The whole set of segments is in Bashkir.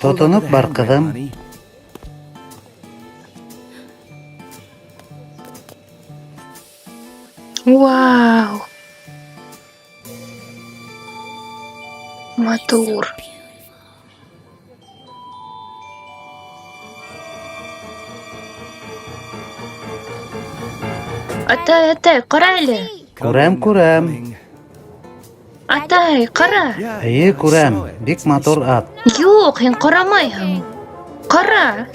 Тотоноп бар, ҡыҙым. Вау! Матур. Атай, атай, ҡара әле. Күрәм, күрәм. Атай, ҡара. Эйе, күрәм. Бик матур ат. Юҡ, һин ҡарамайһың. Ҡара.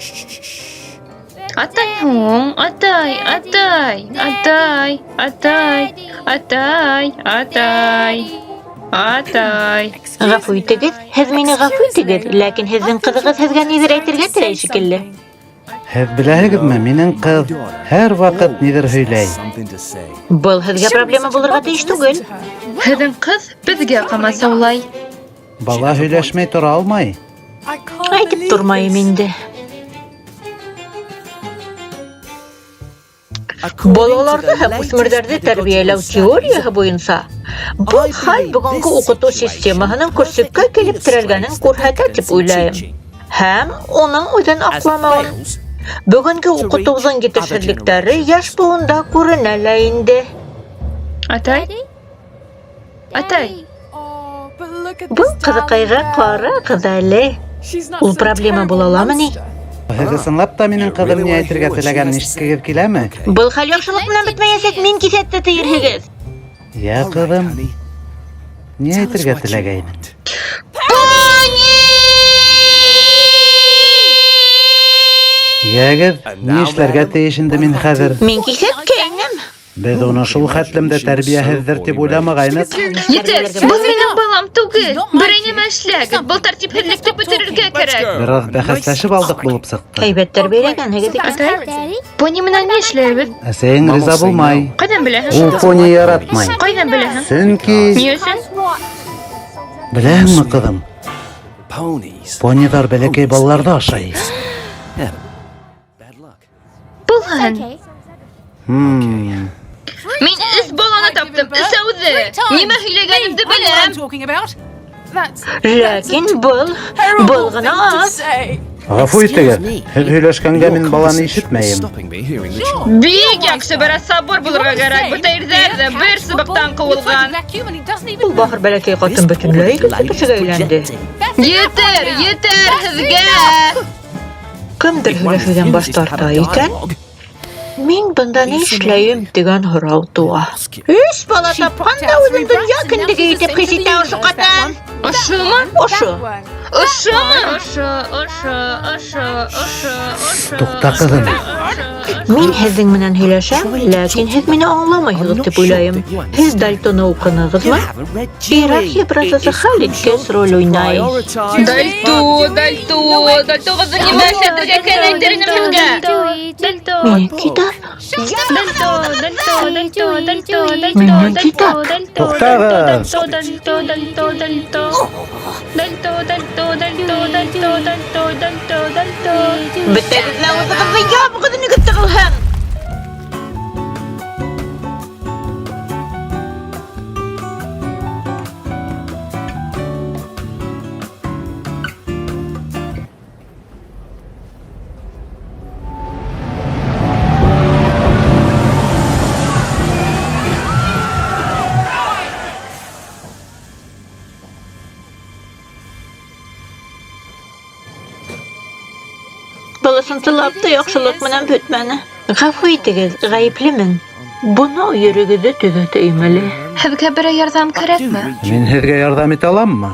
Атай һуң, атай, атай, атай, атай, атай, атай, атай. Ғәфү итегеҙ, һеҙ мине ғәфү итегеҙ, ләкин һеҙҙең ҡыҙығыҙ һеҙгә ниҙер әйтергә теләй шикелле. Һеҙ беләһегеҙме, минең ҡыҙ һәр ваҡыт ниҙер һөйләй. Был һеҙгә проблема булырға тейеш түгел. Һеҙҙең ҡыҙ беҙгә ҡамасаулай. Бала һөйләшмәй тора алмай. Әйтеп тормайым инде. Балаларҙы һәм үҫмерҙәрҙе тәрбиәләү теорияһы буйынса, был хәл бөгөнгө уҡытыу системаһының көрсөккә килеп терәлгәнен күрһәтә тип уйлайым. Һәм уның үҙен аҡламауын. Бөгөнгө уҡытыуҙың етешһеҙлектәре йәш быуында күренә лә инде. Атай? Атай, Был ҡыҙыҡайға ҡарағыҙ әле. Ул проблема була аламы ни? Һеҙ ысынлап та минең ҡыҙым ни әйтергә теләгәнен ишеткегеҙ киләме? Был хәл яҡшылыҡ менән бөтмәйәсәк, мин киҫәтте тиерһегеҙ. Йә, ҡыҙым, ни әйтергә теләгәйнең? Йәгеҙ, ни эшләргә тейеш инде мин хәҙер? Мин киҫәткәйнем. Беҙ уны шул хәтлем дә тәрбиәһеҙҙер тип уйламағайныҡ. Етер, был минең балам түгел. Берәй нәмә эшләгеҙ, был тәртипһеҙлекте бөтөрөргә кәрәк. Бераз бәхәсләшеп алдыҡ булып сыҡты. Һәйбәт тәрбиәләгәнһегеҙ икән. Атай, пони менән ни эшләйбеҙ? Әсәйең риза булмай. Ҡайҙан беләһең? Ул пони яратмай. Ҡайҙан беләһең? Сөнки, Ни өсөн? беләһеңме, ҡыҙым, пониҙар бәләкәй балаларҙы ашай. Булһын. Хм. Мин өс баланы таптым, өсәүҙе. Нимә һөйләгәнемде беләм. Ләкин был, был ғына аҙ. Ғәфү итегеҙ, һеҙ һөйләшкәнгә мин баланы ишетмәйем. Бик яҡшы, бераз сабыр булырға кәрәк. Бөтә ирҙәр ҙә бер сыбыҡтан ҡыуылған. Ул бахыр бәләкәй ҡатын бөтөнләй икенсе кешегә әйләнде. Етер, етер һеҙгә. Кемдер һөйләшеүҙән баш тарта икән, мин бында ни эшләйем дигән һорау тыуа. Өс бала тапҡан да үҙен донъя кендеге итеп хис итә ошо ҡатын. Ошомо? Ошо. Ошомо? Ошо, ошо, ошо, ошо, ошо. Туҡта, ҡыҙым. Мин һеҙҙең менән һөйләшәм, ләкин һеҙ мине аңламайһығыҙ дип уйлайым. Һеҙ Дальтоны уҡынығыҙмы? Иерархия процессы хәл иткес роль уйнай. Дальто, Дальто, Дальтоғыҙҙы нимә эшләтергә кәрәк тер инем һеҙгә? Дальто, Минең китап. Дальто, Дальто, Дальто, Дальто, Дальто, Минең Дальто, китап. Дальто, Туҡтағыҙ. Дальто, Дальто, Дальто, Дальто. Дальто, Дальто, Дальто, Дальто, Дальто, Дальто, Дальто. Бөтәгеҙ лә ауыҙығыҙҙы ябығыҙ, өнөгөҙ тығылһын. Был ысынлап та яҡшылыҡ менән бөтмәне. Ғәфү итегеҙ, ғәйеплемен. Бынау ерегеҙҙе төҙәтәйем әле. Һеҙгә берәй ярҙам кәрәкме? Мин һеҙгә ярҙам итә аламмы?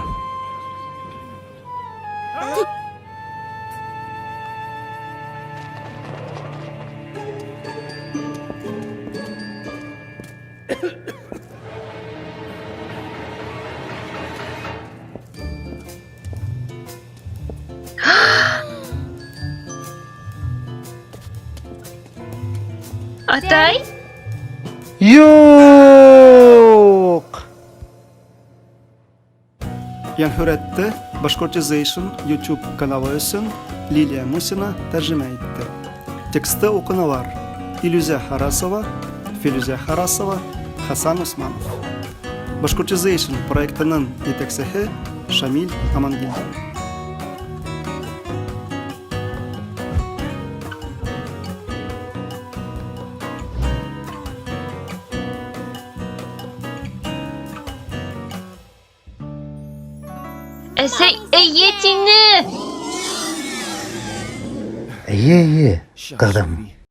Атай? Юҡ! Йәнһүрәтте Башкортization YouTube каналы өсөн Лилия Мусина тәржемә итте. Тексты уҡынылар Илүзә Харасова, Филүзә Харасова, Хасан Усманов. Башкортization проектының етәксеһе Шамил Амангилдин. Әсәй, эйе, тине! Эйе, эйе, ҡыҙым.